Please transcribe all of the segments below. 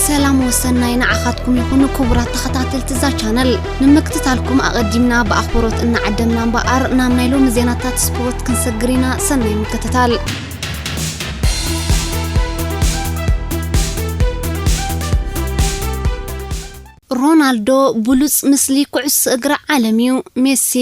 ሰላም ወሰናይ ንዓኻትኩም ይኹን ክቡራት ተኸታተልቲ እዛ ቻነል። ንምክትታልኩም ኣቐዲምና ብኣኽብሮት እናዓደምና እምበኣር ናብ ናይ ሎሚ ዜናታት ስፖርት ክንሰግር ኢና። ሰናይ ምክትታል። ሮናልዶ ብሉጽ ምስሊ ኩዕሶ እግሪ ዓለም እዩ። ሜሲ።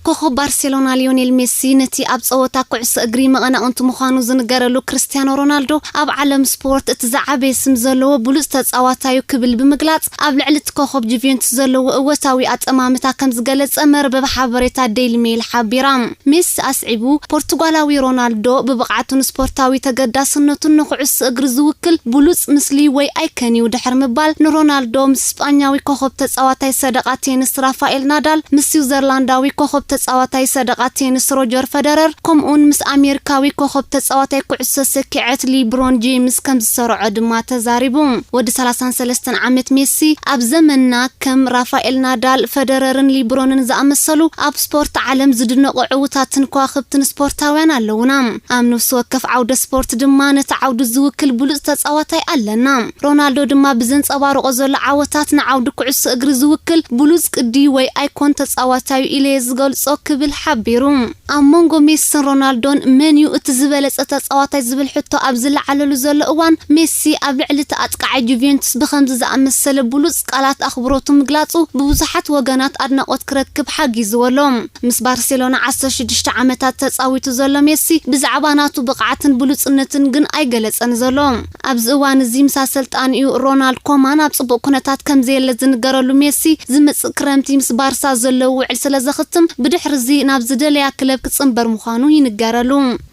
ኮኸብ ባርሴሎና ሊዮኔል ሜሲ ነቲ ኣብ ጸወታ ኩዕሶ እግሪ መቐናቕንቱ ምዃኑ ዝንገረሉ ክርስቲያኖ ሮናልዶ ኣብ ዓለም ስፖርት እቲ ዝዓበየ ስም ዘለዎ ብሉጽ ተጻዋታይ እዩ ክብል ብምግላጽ፣ ኣብ ልዕሊ እቲ ኮኸብ ጁቬንቱስ ዘለዎ እወታዊ ኣጠማምታ ከም ዝገለጸ መርበብ ሓበሬታ ዴይሊ ሜይል ሓቢራ። ሜሲ ኣስዒቡ፣ ፖርቱጋላዊ ሮናልዶ ብብቕዓቱን ስፖርታዊ ተገዳስነቱን ንኩዕሶ እግሪ ዝውክል ብሉጽ ምስሊ ወይ ኣይከን እዩ ድሕሪ ምባል፣ ንሮናልዶ ምስ ስጳኛዊ ኮኸብ ተጻዋታይ ሰደቓ ቴኒስ ራፋኤል ናዳል፣ ምስ ስዊዘርላንዳዊ ኮኸብ ተጻዋታይ ሰደቓ ቴኒስ ሮጀር ፈደረር፣ ከምኡውን ምስ ኣሜሪካዊ ኮኸብ ተጻዋታይ ኩዕሶ ሰኪዐት ሊብሮን ጄምስ ከም ዝሰርዖ ድማ ተዛሪቡ። ወዲ ሰላሳን ሰለስተን ዓመት ሜሲ፣ ኣብ ዘመንና ከም ራፋኤል ናዳል፣ ፈደረርን ሊብሮንን ዝኣመሰሉ ኣብ ስፖርት ዓለም ዝድነቑ ዕዉታትን ከዋኽብትን ስፖርታውያን ኣለዉና። ኣብ ነፍሲ ወከፍ ዓውደ ስፖርት ድማ ነቲ ዓውዲ ዝውክል ብሉጽ ተጻዋታይ ኣለና። ሮናልዶ ድማ ብዘንጸባርቖ ዘሎ ዓወታት ንዓውዲ ኩዕሶ እግሪ ዝውክል ብሉጽ ቅዲ ወይ ኣይኮን ተጻዋታይ እዩ ኢለ እየ ዝገልጾ ክብል ሓቢሩ። ኣብ መንጎ ሜሲን ሮናልዶን መን እዩ እቲ ዝበለጸ ተጻዋታይ ዝብል ሕቶ ኣብ ዝለዓለሉ ዘሎ እዋን፣ ሜሲ ኣብ ልዕሊ እቲ ኣጥቃዓይ ጁቬንቱስ ብኸምዚ ዝኣመሰለ ብሉጽ ቃላት ኣኽብሮቱ ምግላጹ ብብዙሓት ወገናት ኣድናቖት ክረክብ ሓጊዝዎ ኣሎ። ምስ ባርሴሎና ዓሰርተ ሽዱሽተ ዓመታት ተጻዊቱ ዘሎ ሜሲ፣ ብዛዕባ ናቱ ብቕዓትን ብሉጽነትን ግን ኣይገለጸን ዘሎ። ኣብዚ እዋን እዚ ምስ ኣሰልጣኒኡ ሮናልድ ኮማን ኣብ ጽቡቕ ኩነታት ከም ዘየለ ዝንገረሉ ሜሲ፣ ዝመጽእ ክረምቲ ምስ ባርሳ ዘለዎ ውዕል ስለ ዘኽትም፣ ብድሕሪ እዚ ናብ ዝደለያ ክለብ ክጽንበር ምዃኑ ይንገረሉ።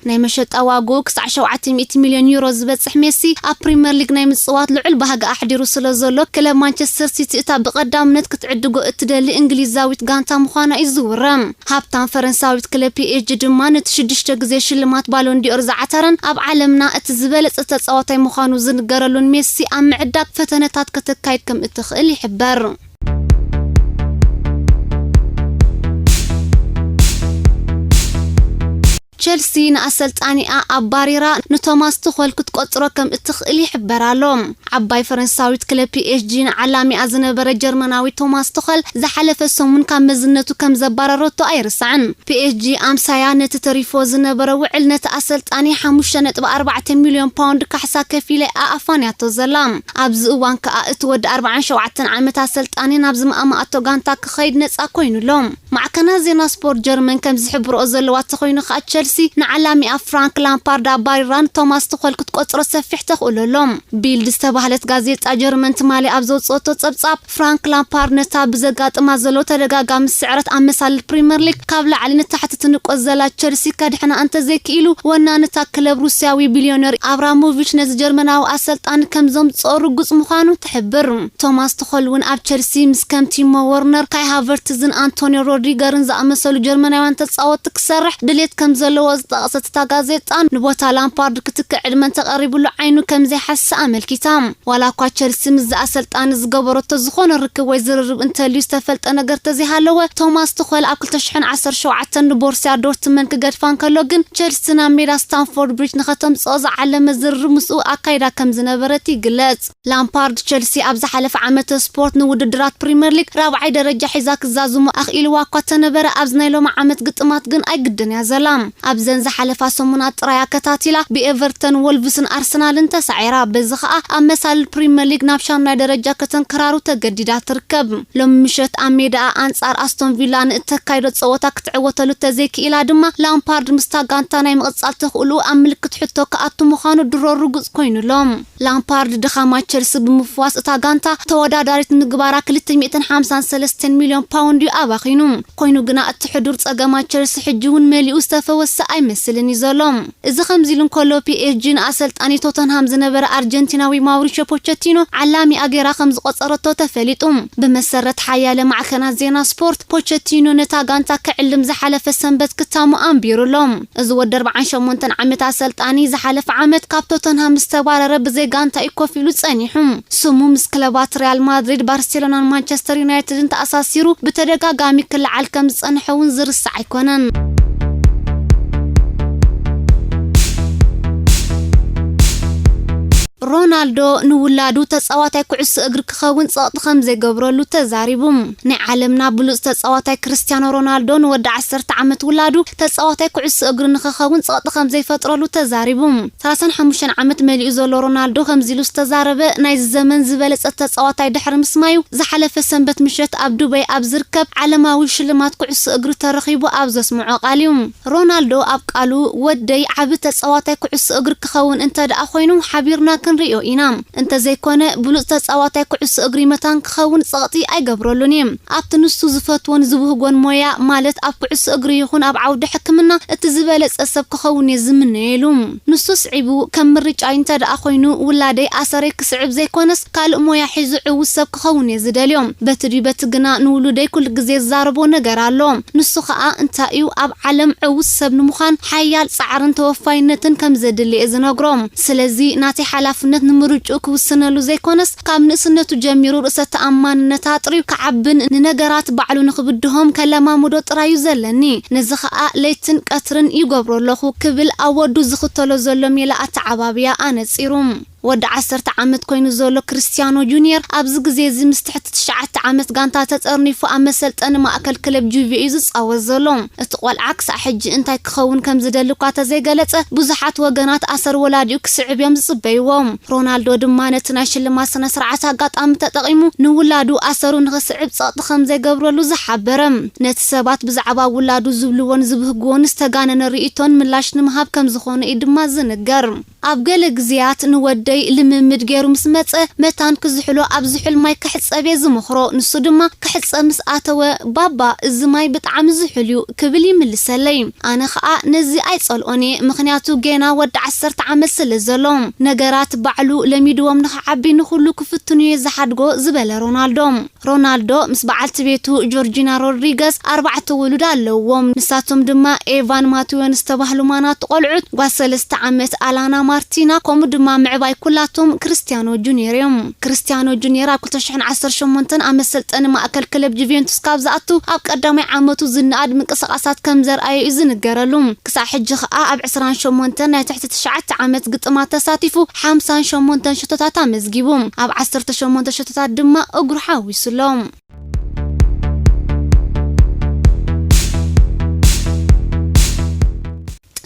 ናይ መሸጣ ዋግኡ ክሳዕ ሸውዓተ ሚእቲ ሚልዮን ዩሮ ዝበጽሕ ሜሲ፣ ኣብ ፕሪምየር ሊግ ናይ ምጽዋት ልዑል ባህጊ ኣሕዲሩ ስለ ዘሎ፣ ክለብ ማንቸስተር ሲቲ እታ ብቐዳምነት ክትዕድጎ እትደሊ እንግሊዛዊት ጋንታ ምዃና እዩ ዝውረ። ሃብታም ፈረንሳዊት ክለብ ፒ ኤስ ጂ ድማ ነቲ ሽዱሽተ ግዜ ሽልማት ባሎን ዲኦር ዝዓተረን ኣብ ዓለምና እቲ ዝበለጸ ተጻዋታይ ምዃኑ ዝንገረሉን ሜሲ ኣብ ምዕዳግ ፈተነታት ከተካይድ ከም እትኽእል ይሕበር። ቸልሲ ንኣሰልጣኒኣ ኣባሪራ ንቶማስ ቱኸል ክትቆጽሮ ከም እትኽእል ይሕበር ኣሎ። ዓባይ ፈረንሳዊት ክለብ ፒ ኤስ ጂ ንዓላሚኣ ዝነበረ ጀርመናዊ ቶማስ ቱኸል ዝሓለፈ ሰሙን ካብ መዝነቱ ከም ዘባረረቶ ኣይርሳዕን። ፒ ኤስ ጂ ኣምሳያ ነቲ ተሪፎ ዝነበረ ውዕል ነቲ ኣሰልጣኒ ሓሙሽተ ነጥቢ ኣርባዕተ ሚልዮን ፓውንድ ካሕሳ ከፊለ ኣኣፋንያቶ ዘላ። ኣብዚ እዋን ከኣ እቲ ወዲ ኣርባዓን ሸውዓተን ዓመት ኣሰልጣኒ ናብ ዝመኣማኣቶ ጋንታ ክኸይድ ነጻ ኮይኑ ኣሎ። ማዕከናት ዜና ስፖርት ጀርመን ከም ዝሕብርኦ ዘለዋ ተኾይኑ ከኣ ቸልሲ ንዓላሚኣ ፍራንክ ላምፓርድ ኣባሪራ ንቶማስ ቱኸል ክትቆጽሮ ሰፊሕ ተኽእሎ ኣሎ። ቢልድ ዝተባህለት ጋዜጣ ጀርመን ትማሊ ኣብ ዘውጽኦቶ ጸብጻብ፣ ፍራንክ ላምፓርድ ነታ ብዘጋጥማ ዘሎ ተደጋጋሚ ስዕረት ኣመሳልል ፕሪምየር ሊግ ካብ ላዕሊ ንታሕቲ ትንቆ ዘላ ቸልሲ ከድሕና እንተዘይክኢሉ፣ ወናኒ እታ ክለብ ሩስያዊ ቢልዮነር ኣብራሞቪች ነዚ ጀርመናዊ ኣሰልጣኒ ከም ዘምጽኦ ርጉጽ ምዃኑ ትሕብር። ቶማስ ቱኸል እውን ኣብ ቸልሲ ምስ ከም ቲሞ ወርነር፣ ካይ ሃቨርትዝን ኣንቶኒ ሮድሪገርን ዝኣመሰሉ ጀርመናውያን ተጻወትቲ ክሰርሕ ድሌት ከም ዘለዎ ዝጠቐሰት እታ ጋዜጣ፣ ንቦታ ላምፓርድ ክትክእ ዕድመ እንተቐሪብሉ ዓይኑ ከም ዘይሓስስ ኣመልኪታ። ዋላ እኳ ቸልሲ ምስዚ ኣሰልጣኒ ዝገበረቶ ዝኾነ ርክብ ወይ ዝርርብ እንተልዩ ዝተፈልጠ ነገር ተዘይሃለወ፣ ቶማስ ቱኸል ኣብ ክልተ ሽሕን ዓሰርተ ሸውዓተን ንቦርሲያ ዶርትመን ክገድፋ እንከሎ ግን፣ ቸልሲ ናብ ሜዳ ስታንፎርድ ብሪጅ ንኸተምጽኦ ዝዓለመ ዝርርብ ምስኡ ኣካይዳ ከም ዝነበረት ይግለጽ። ላምፓርድ ቸልሲ ኣብ ዝሓለፈ ዓመተ ስፖርት ንውድድራት ፕሪምየር ሊግ ራብዓይ ደረጃ ሒዛ ክዛዝሞ ኣኽኢልዋ እኳ ተነበረ፣ ኣብዚ ናይ ሎሚ ዓመት ግጥማት ግን ኣይግድን እያ ዘላ። ኣብዘን ዝሓለፋ ሰሙናት ጥራይ ኣከታቲላ ብኤቨርተን፣ ወልቭስን ኣርሰናልን ተሳዒራ። በዚ ኸኣ ኣብ መሳልል ፕሪምየር ሊግ ናብ ሻምናይ ደረጃ ከተንከራሩ ተገዲዳ ትርከብ። ሎም ምሸት ኣብ ሜዳኣ ኣንጻር ኣስቶን ቪላ ንእተካይዶ ጸወታ ክትዕወተሉ ተዘይክኢላ ድማ፣ ላምፓርድ ምስታ ጋንታ ናይ ምቕጻል ተኽእልኡ ኣብ ምልክት ሕቶ ክኣቱ ምዃኑ ድሮ ርጉጽ ኮይኑሎም። ላምፓርድ ድኻማ ቸልሲ ብምፍዋስ እታ ጋንታ ተወዳዳሪት ምግባራ ክልተ ሚእትን ሓምሳን ሰለስተን ሚልዮን ፓውንድ እዩ ኣባኺኑ። ኮይኑ ግና እቲ ሕዱር ጸገማት ቸልሲ ሕጂ እውን መሊኡ ዝተፈወሰ ኣይመስልን እዩ ዘሎ። እዚ ከምዚ ኢሉ እንከሎ፣ ፒ ኤስ ጂ ንኣሰልጣኒ ቶተንሃም ዝነበረ ኣርጀንቲናዊ ማውሪሾ ፖቸቲኖ ዓላሚኣ ገይራ ከም ዝቖጸረቶ ተፈሊጡ። ብመሰረት ሓያለ ማዕከናት ዜና ስፖርት፣ ፖቸቲኖ ነታ ጋንታ ክዕልም ዝሓለፈ ሰንበት ክታሙ ኣንቢሩ ኣሎ። እዚ ወዲ ኣርባዓን ሸሞንተን ዓመት ኣሰልጣኒ ዝሓለፈ ዓመት ካብ ቶተንሃም ዝተባረረ ብዘይ ጋንታ እዩ ኮፍ ኢሉ ጸኒሑ። ስሙ ምስ ክለባት ሪያል ማድሪድ፣ ባርሴሎናን ማንቸስተር ዩናይትድን ተኣሳሲሩ ብተደጋጋሚ ክለዓል ከም ዝጸንሐ እውን ዝርሳዕ ኣይኮነን። ሮናልዶ ንውላዱ ተጻዋታይ ኩዕሶ እግሪ ክኸውን ጸቕጢ ከም ዘይገብረሉ ተዛሪቡ። ናይ ዓለምና ብሉጽ ተጻዋታይ ክርስቲያኖ ሮናልዶ ንወዲ ዓሰርተ ዓመት ውላዱ ተጻዋታይ ኩዕሶ እግሪ ንክኸውን ጸቕጢ ከም ዘይፈጥረሉ ተዛሪቡ። ሰላሳን ሓሙሽተን ዓመት መሊኡ ዘሎ ሮናልዶ ከምዚ ኢሉ ዝተዛረበ ናይዚ ዘመን ዝበለጸ ተጻዋታይ ድሕሪ ምስማዩ፣ ዝሓለፈ ሰንበት ምሸት ኣብ ዱባይ ኣብ ዝርከብ ዓለማዊ ሽልማት ኩዕሶ እግሪ ተረኺቡ ኣብ ዘስምዖ ቃል እዩ። ሮናልዶ ኣብ ቃሉ፣ "ወደይ ዓቢ ተጻዋታይ ኩዕሶ እግሪ ክኸውን እንተ ደኣ ኮይኑ፣ ሓቢርና ክንርእዮ ኢና። እንተ ዘይኮነ፣ ብሉጽ ተጻዋታይ ኩዕሶ እግሪ መታን ክኸውን ጸቕጢ ኣይገብረሉን እየ። ኣብቲ ንሱ ዝፈትዎን ዝብህጎን ሞያ፣ ማለት ኣብ ኩዕሶ እግሪ ይኹን ኣብ ዓውዲ ሕክምና፣ እቲ ዝበለጸ ሰብ ክኸውን እየ ዝምነየሉ። ንሱ ስዒቡ፣ ከም ምርጫይ እንተ ደኣ ኮይኑ፣ ውላደይ ኣሰረይ ክስዕብ ዘይኮነስ፣ ካልእ ሞያ ሒዙ ዕዉት ሰብ ክኸውን እየ ዝደልዮ። በቲ ድዩ በቲ ግና ንውሉደይ ኩሉ ግዜ ዝዛረቦ ነገር ኣሎ። ንሱ ኸኣ እንታይ እዩ፣ ኣብ ዓለም ዕዉት ሰብ ንምዃን ሓያል ጻዕርን ተወፋይነትን ከም ዘድሊ እየ ዝነግሮ። ስለዚ ናተይ ሓላፍነት ንምርጭኡ ክውስነሉ ዘይኮነስ፣ ካብ ንእስነቱ ጀሚሩ ርእሰ ተኣማንነት ኣጥርዩ ክዓብን ንነገራት ባዕሉ ንኽብድሆም ከለማምዶ ጥራይ እዩ ዘለኒ። ነዚ ኸኣ ለይትን ቀትርን ይገብሮ ኣለኹ" ክብል ኣብ ወዱ ዝኽተሎ ዘሎ ሜላ ኣተዓባብያ ኣነጺሩ። ወዲ ዓሰርተ ዓመት ኮይኑ ዘሎ ክርስቲያኖ ጁኒየር ኣብዚ ግዜ እዚ ምስ ትሕቲ ትሽዓተ ዓመት ጋንታ ተጸርኒፉ ኣብ መሰልጠኒ ማእከል ክለብ ጁቬ እዩ ዝጻወት ዘሎ። እቲ ቆልዓ ክሳዕ ሕጂ እንታይ ክኸውን ከም ዝደሊ እኳ ተዘይገለጸ፣ ብዙሓት ወገናት ኣሰር ወላዲኡ ክስዕብ እዮም ዝጽበይዎ። ሮናልዶ ድማ ነቲ ናይ ሽልማት ስነ ስርዓት ኣጋጣሚ ተጠቒሙ ንውላዱ ኣሰሩ ንኽስዕብ ጸቕጢ ከም ዘይገብረሉ ዝሓበረ። ነቲ ሰባት ብዛዕባ ውላዱ ዝብልዎን ዝብህግዎን ዝተጋነነ ርእይቶን ምላሽ ንምሃብ ከም ዝኾነ እዩ ድማ ዝንገር። ኣብ ገለ ግዜያት ንወደይ ልምምድ ገይሩ ምስ መጸ፣ መታን ክዝሕሎ ኣብ ዝሑል ማይ ክሕጸብ እየ ዝመኽሮ። ንሱ ድማ ክሕጸብ ምስ ኣተወ፣ "ባባ፣ እዚ ማይ ብጣዕሚ ዝሑል እዩ" ክብል ይምልሰለይ። ኣነ ኸኣ ነዚ ኣይጸልኦን እየ፣ ምኽንያቱ ጌና ወዲ ዓሰርተ ዓመት ስለ ዘሎ። ነገራት ባዕሉ ለሚድዎም ንኽዓቢ ንኹሉ ክፍትኑ እየ ዝሓድጎ ዝበለ ሮናልዶ። ሮናልዶ ምስ በዓልቲ ቤቱ ጆርጂና ሮድሪገዝ ኣርባዕተ ውሉድ ኣለዎም። ንሳቶም ድማ ኤቫን ማቴዎን ዝተባህሉ ማናት ቆልዑት፣ ጓል ሰለስተ ዓመት ኣላና ማርቲና፣ ከምኡ ድማ ምዕባይ ኩላቶም ክርስቲያኖ ጁኒየር እዮም። ክርስቲያኖ ጁኒየር ኣብ ክልተ ሽሕን ዓሰርተ ሸሞንተን ኣብ መሰልጠኒ ማእከል ክለብ ጁቬንቱስ ካብ ዝኣቱ ኣብ ቀዳማይ ዓመቱ ዝነኣድ ምንቅስቓሳት ከም ዘርኣየ እዩ ዝንገረሉ። ክሳዕ ሕጂ ኸኣ ኣብ ዕስራን ሸሞንተን ናይ ትሕቲ ትሽዓተ ዓመት ግጥማት ተሳቲፉ ሓምሳን ሸሞንተን ሽቶታት ኣመዝጊቡ። ኣብ ዓሰርተ ሸሞንተ ሽቶታት ድማ እግሩ ሓዊሱ ኣሎ።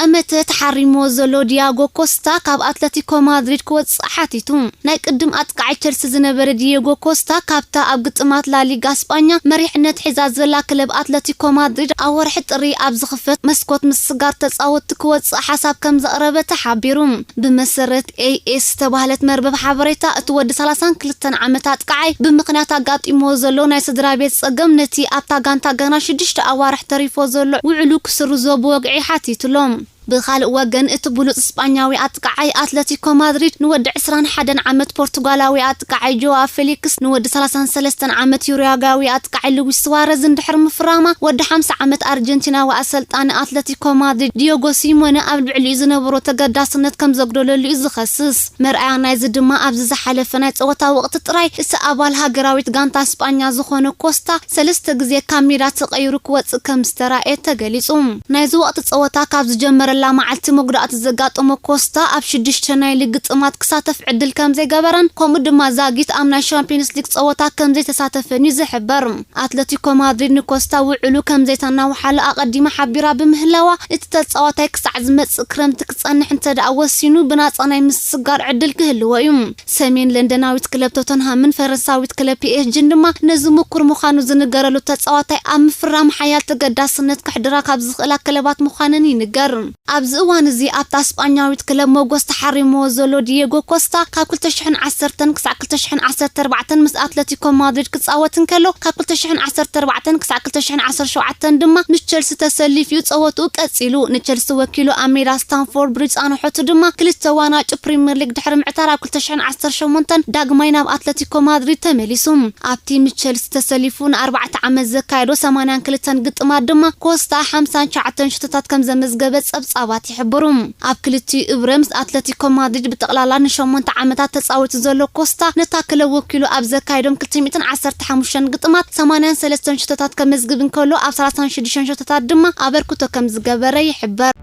ጠመተ ተሓሪምዎ ዘሎ ዲያጎ ኮስታ ካብ ኣትለቲኮ ማድሪድ ክወጽእ ሓቲቱ። ናይ ቅድም ኣጥቃዓይ ቸልሲ ዝነበረ ዲየጎ ኮስታ፣ ካብታ ኣብ ግጥማት ላሊጋ ስጳኛ መሪሕነት ሒዛ ዘላ ክለብ ኣትለቲኮ ማድሪድ፣ ኣብ ወርሒ ጥሪ ኣብ ዝኽፈት መስኮት ምስጋር ተጻወትቲ ክወጽእ ሓሳብ ከም ዘቕረበ ተሓቢሩ። ብመሰረት ኤ ኤስ ዝተባህለት መርበብ ሓበሬታ፣ እቲ ወዲ ሰላሳን ክልተን ዓመት ኣጥቃዓይ፣ ብምኽንያት ኣጋጢምዎ ዘሎ ናይ ስድራ ቤት ጸገም፣ ነቲ ኣብታ ጋንታ ገና ሽዱሽተ ኣዋርሕ ተሪፎ ዘሎ ውዕሉ ክስርዞ ብወግዒ ሓቲቱሎም። ብኻልእ ወገን፣ እቲ ብሉጽ ስጳኛዊ ኣጥቃዓይ ኣትለቲኮ ማድሪድ ንወዲ ዕስራን ሓደን ዓመት ፖርቱጋላዊ ኣጥቃዓይ ጆዋ ፌሊክስ፣ ንወዲ ሰላሳን ሰለስተን ዓመት ዩሩጓዊ ኣጥቃዓይ ሉዊስ ስዋረዝ እንድሕር ምፍራማ፣ ወዲ ሓምሳ ዓመት ኣርጀንቲናዊ ኣሰልጣኒ ኣትለቲኮ ማድሪድ ዲዮጎ ሲሞነ ኣብ ልዕሊኡ ዝነበሮ ተገዳስነት ከም ዘጉደለሉ እዩ ዝኸስስ። መርኣያ ናይዚ ድማ፣ ኣብዚ ዝሓለፈ ናይ ጸወታ ወቕቲ ጥራይ እቲ ኣባል ሃገራዊት ጋንታ ስጳኛ ዝኾነ ኮስታ ሰለስተ ግዜ ካብ ሜዳ ተቐይሩ ክወጽእ ከም ዝተራእየ ተገሊጹ። ናይዚ ወቕቲ ጸወታ ካብ ዝጀመረላ መዓልቲ መጉዳእቲ ዘጋጠሞ ኮስታ፣ ኣብ ሽዱሽተ ናይ ሊግ ግጥማት ክሳተፍ ዕድል ከም ዘይገበረን፣ ከምኡ ድማ ዛጊት ኣብ ናይ ሻምፒዮንስ ሊግ ጸወታ ከም ዘይተሳተፈን እዩ ዝሕበር። ኣትለቲኮ ማድሪድ ንኮስታ ውዕሉ ከም ዘይተናውሓሉ ኣቐዲማ ሓቢራ ብምህላዋ፣ እቲ ተጻዋታይ ክሳዕ ዝመጽእ ክረምቲ ክጸንሕ እንተ ደኣ ወሲኑ፣ ብናጻ ናይ ምስጋር ዕድል ክህልዎ እዩ። ሰሜን ለንደናዊት ክለብ ቶተንሃምን ፈረንሳዊት ክለብ ፒ ኤስ ጂን ድማ ነዚ ምኩር ምዃኑ ዝንገረሉ ተጻዋታይ ኣብ ምፍራም ሓያል ተገዳስነት ከሕድራ ካብ ዝኽእላ ክለባት ምዃነን ይንገር። ኣብዚ እዋን እዚ ኣብታ ስጳኛዊት ክለብ ሞጎስ ተሓሪምዎ ዘሎ ዲየጎ ኮስታ፣ ካብ ክልተ ሽሕን ዓሰርተን ክሳዕ ክልተ ሽሕን ዓሰርተ ኣርባዕተን ምስ ኣትለቲኮ ማድሪድ ክጻወት እንከሎ፣ ካብ ክልተ ሽሕን ዓሰርተ ኣርባዕተን ክሳዕ ክልተ ሽሕን ዓሰርተ ሸውዓተን ድማ ምስ ቸልሲ ተሰሊፉ እዩ ጸወትኡ ቀጺሉ። ንቸልሲ ወኪሉ ኣብ ሜዳ ስታንፎርድ ብሪጅ ጻንሖቱ ድማ፣ ክልተ ዋናጩ ፕሪምየር ሊግ ድሕሪ ምዕታር፣ ኣብ ክልተ ሽሕን ዓሰርተ ሸሞንተን ዳግማይ ናብ ኣትለቲኮ ማድሪድ ተመሊሱ። ኣብቲ ምስ ቸልሲ ተሰሊፉ ንኣርባዕተ ዓመት ዘካየዶ ሰማንያን ክልተን ግጥማት ድማ፣ ኮስታ ሓምሳን ትሽዓተን ሽቶታት ከም ዘመዝገበ ጸብጻባት ይሕብሩ። ኣብ ክልቲኡ እብረ ምስ ኣትለቲኮ ማድሪድ ብጠቕላላ ንሸሞንተ ዓመታት ተጻዊቱ ዘሎ ኮስታ፣ ነታ ክለብ ወኪሉ ኣብ ዘካየዶም ክልተ ሚእትን ዓሰርተ ሓሙሽተን ግጥማት፣ ሰማንያን ሰለስተን ሽቶታት ከመዝግብ እንከሎ፣ ኣብ ሰላሳን ሽዱሽተን ሽቶታት ድማ ኣበርክቶ ከም ዝገበረ ይሕበር።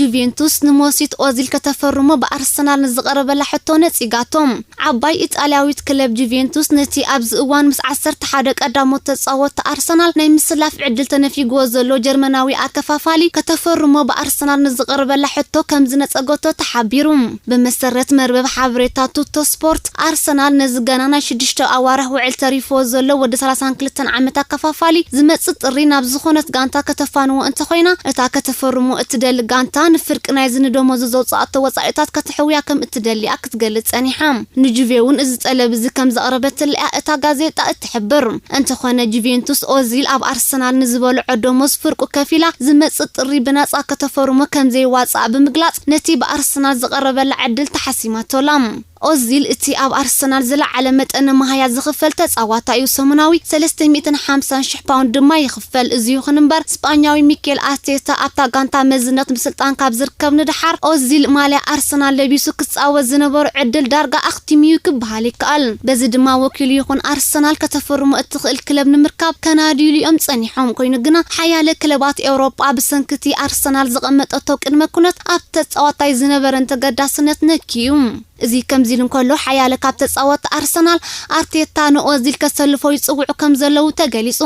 ጁቬንቱስ ንሞሲት ኦዚል ከተፈርሞ ብኣርሰናል ንዝቐረበላ ሕቶ ነጺጋቶም። ዓባይ ኢጣልያዊት ክለብ ጁቬንቱስ ነቲ ኣብዚ እዋን ምስ ዓሰርተ ሓደ ቀዳሞት ተጻወትቲ ኣርሰናል ናይ ምስላፍ ዕድል ተነፊግዎ ዘሎ ጀርመናዊ ኣከፋፋሊ ከተፈርሞ ብኣርሰናል ንዝቐረበላ ሕቶ ከም ዝነጸገቶ ተሓቢሩ። ብመሰረት መርበብ ሓበሬታ ቱቶ ስፖርት፣ ኣርሰናል ነዚ ገና ናይ ሽዱሽተ ኣዋርሕ ውዕል ተሪፍዎ ዘሎ ወዲ ሰላሳን ክልተን ዓመት ኣከፋፋሊ ዝመጽእ ጥሪ ናብ ዝኾነት ጋንታ ከተፋንዎ እንተኾይና፣ እታ ከተፈርሞ እትደሊ ጋንታ ንፍርቂ ናይዚ ንደሞዙ ዘውጽኣቶ ወጻኢታት ከተሕውያ ከም እትደልያ ክትገልጽ ጸኒሓ። ንጁቬ እውን እዚ ጠለብ እዚ ከም ዘቕረበትለያ እታ ጋዜጣ እትሕብር። እንተኾነ ጁቬንቱስ ኦዚል ኣብ ኣርሰናል ንዝበልዖ ደሞዝ ፍርቁ ከፊላ ዝመጽእ ጥሪ ብናጻ ከተፈርሞ ከም ዘይዋጻእ ብምግላጽ ነቲ ብኣርሰናል ዝቐረበላ ዕድል ተሓሲማቶላ። ኦዚል እቲ ኣብ ኣርሰናል ዝለዓለ መጠን መሃያ ዝኽፈል ተጻዋታይ እዩ። ሰሙናዊ ሰለስተ ሚእትን ሓምሳን ሽሕ ፓውንድ ድማ ይኽፈል። እዚ ይኹን እምበር ስጳኛዊ ሚኬል ኣርቴታ ኣብታ ጋንታ መዝነት ምስልጣን ካብ ዝርከብ ንድሓር ኦዚል ማልያ ኣርሰናል ለቢሱ ክጻወት ዝነበሩ ዕድል ዳርጋ ኣኽቲሙ እዩ ክበሃል ይከኣል። በዚ ድማ ወኪሉ ይኹን ኣርሰናል ከተፈርሞ እትኽእል ክለብ ንምርካብ ከናድዩሉ እዮም ጸኒሖም። ኮይኑ ግና ሓያለ ክለባት ኤውሮጳ ብሰንክቲ ኣርሰናል ዘቐመጠቶ ቅድመ ኩነት ኣብ ተጻዋታይ ዝነበረን ተገዳስነት ነኪዩ። እዚ ከምዚ ኢሉ እንከሎ ሓያለ ካብ ተጻወትቲ ኣርሰናል ኣርቴታ ንኦዚል ከሰልፎ ይጽውዑ ከም ዘለዉ ተገሊጹ።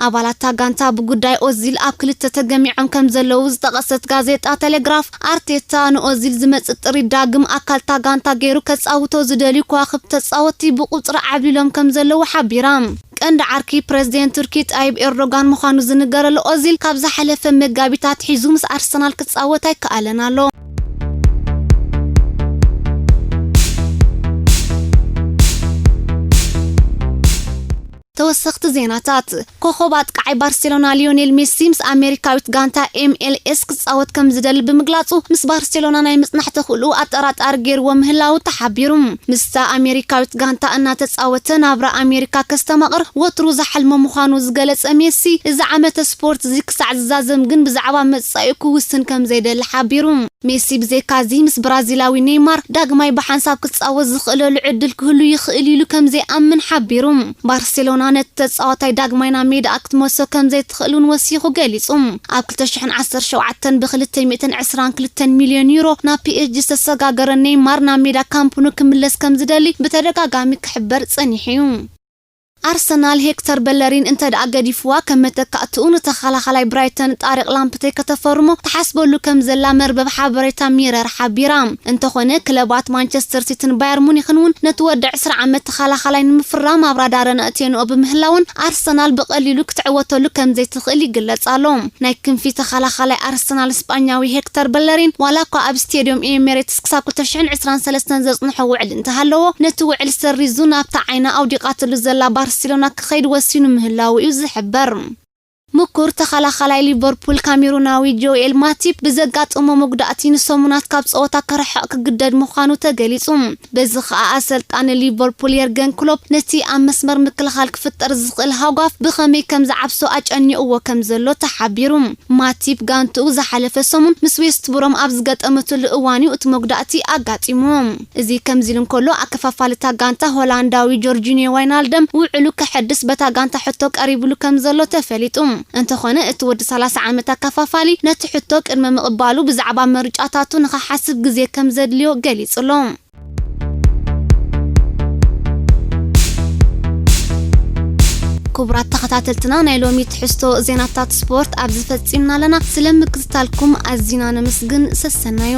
ኣባላት እታ ጋንታ ብጉዳይ ኦዚል ኣብ ክልተ ተገሚዖም ከም ዘለዉ ዝጠቐሰት ጋዜጣ ቴሌግራፍ ኣርቴታ ንኦዚል ዝመጽእ ጥሪ ዳግም ኣካል እታ ጋንታ ገይሩ ከጻውቶ ዝደልዩ ከዋኽብቲ ተጻወትቲ ብቁጽሪ ዓብሊሎም ከም ዘለዉ ሓቢራ። ቀንዲ ዓርኪ ፕረዚደንት ቱርኪ ጣይብ ኤርዶጋን ምዃኑ ዝንገረሉ ኦዚል ካብ ዝሓለፈ መጋቢት ኣትሒዙ ምስ ኣርሰናል ክጻወት ኣይከኣለን ኣሎ። ተወሰኽቲ ዜናታት። ኮኸብ ኣጥቃዓይ ባርሴሎና ሊዮኔል ሜሲ ምስ ኣሜሪካዊት ጋንታ ኤም ኤል ኤስ ክጻወት ከም ዝደሊ ብምግላጹ ምስ ባርሴሎና ናይ ምጽናሕ ተኽእልኡ ኣጠራጣሪ ገይርዎ ምህላዉ ተሓቢሩ። ምስታ ኣሜሪካዊት ጋንታ እናተጻወተ ናብራ ኣሜሪካ ከስተማቕር ወትሩ ዝሓልሞ ምዃኑ ዝገለጸ ሜሲ፣ እዚ ዓመተ ስፖርት እዚ ክሳዕ ዝዛዘም ግን ብዛዕባ መጻኢኡ ክውስን ከም ዘይደሊ ሓቢሩ። ሜሲ ብዘይካዚ ምስ ብራዚላዊ ኔይማር ዳግማይ ብሓንሳብ ክጻወት ዝኽእለሉ ዕድል ክህሉ ይኽእል ኢሉ ከም ዘይኣምን ሓቢሩ። ባርሴሎና ነቲ ተጻዋታይ ዳግማይ ናብ ሜዳኣ ክትመልሶ ከም ዘይትኽእል እውን ወሲኹ ገሊጹ። ኣብ ክልተ ሽሕን ዓሰርተ ሸውዓተን ብክልተ ሚእትን ዕስራን ክልተን ሚልዮን ዩሮ ናብ ፒ ኤስ ጂ ዝተሰጋገረ ኔይማር ናብ ሜዳ ካምፕ ኑ ክምለስ ከም ዝደሊ ብተደጋጋሚ ክሕበር ጸኒሑ እዩ። ኣርሰናል ሄክተር በለሪን እንተ ደኣ ገዲፍዋ፣ ከም መተካእትኡ ንተኸላኻላይ ብራይተን ጣሪቕ ላምፕቴ ከተፈርሞ ትሓስበሉ ከም ዘላ መርበብ ሓበሬታ ሚረር ሓቢራ። እንተኾነ ክለባት ማንቸስተር ሲቲን ባየር ሙኒኽን እውን ነቲ ወዲ ዕስራ ዓመት ተኸላኻላይ ንምፍራም ኣብ ራዳረን ኣእትየንኦ ብምህላውን ኣርሰናል ብቐሊሉ ክትዕወተሉ ከም ዘይትኽእል ይግለጽ ኣሎ። ናይ ክንፊ ተኸላኻላይ ኣርሰናል ስጳኛዊ ሄክተር በለሪን ዋላ እኳ ኣብ ስቴድዮም ኤሜሬትስ ክሳብ ክልተ ሽሕን ዕስራን ሰለስተን ዘጽንሖ ውዕል እንተሃለዎ፣ ነቲ ውዕል ሰሪዙ ናብታ ዓይና ኣውዲቓትሉ ዘላ ባርሴሎና ክኸይድ ወሲኑ ምህላዉ እዩ ዝሕበር። ምኩር ተኸላኻላይ ሊቨርፑል ካሜሩናዊ ጆኤል ማቲፕ ብዘጋጠሞ መጉዳእቲ ንሰሙናት ካብ ጸወታ ክርሕቕ ክግደድ ምዃኑ ተገሊጹ። በዚ ኸኣ ኣሰልጣኒ ሊቨርፑል የርገን ክሎፕ ነቲ ኣብ መስመር ምክልኻል ክፍጠር ዝኽእል ሃጓፍ ብኸመይ ከም ዝዓብሶ ኣጨኒቕዎ ከም ዘሎ ተሓቢሩ። ማቲፕ ጋንትኡ ዝሓለፈ ሰሙን ምስ ዌስት ብሮም ኣብ ዝገጠመትሉ እዋን እዩ እቲ መጉዳእቲ ኣጋጢምዎ። እዚ ከምዚ ኢሉ እንከሎ፣ ኣከፋፋሊ እታ ጋንታ ሆላንዳዊ ጆርጂኒዮ ዋይናልደም ውዕሉ ከሐድስ በታ ጋንታ ሕቶ ቀሪብሉ ከም ዘሎ ተፈሊጡ። እንተኾነ፣ እቲ ወዲ ሰላሳ ዓመት ኣከፋፋሊ ነቲ ሕቶ ቅድሚ ምቕባሉ ብዛዕባ ምርጫታቱ ንኽሓስብ ግዜ ከም ዘድልዮ ገሊጹ ኣሎ። ክቡራት ተኸታተልትና፣ ናይ ሎሚ ትሕዝቶ ዜናታት ስፖርት ኣብዚ ፈጺምና ኣለና። ስለ ምክትታልኩም ኣዚና ነመስግን። ሰሰናዩ።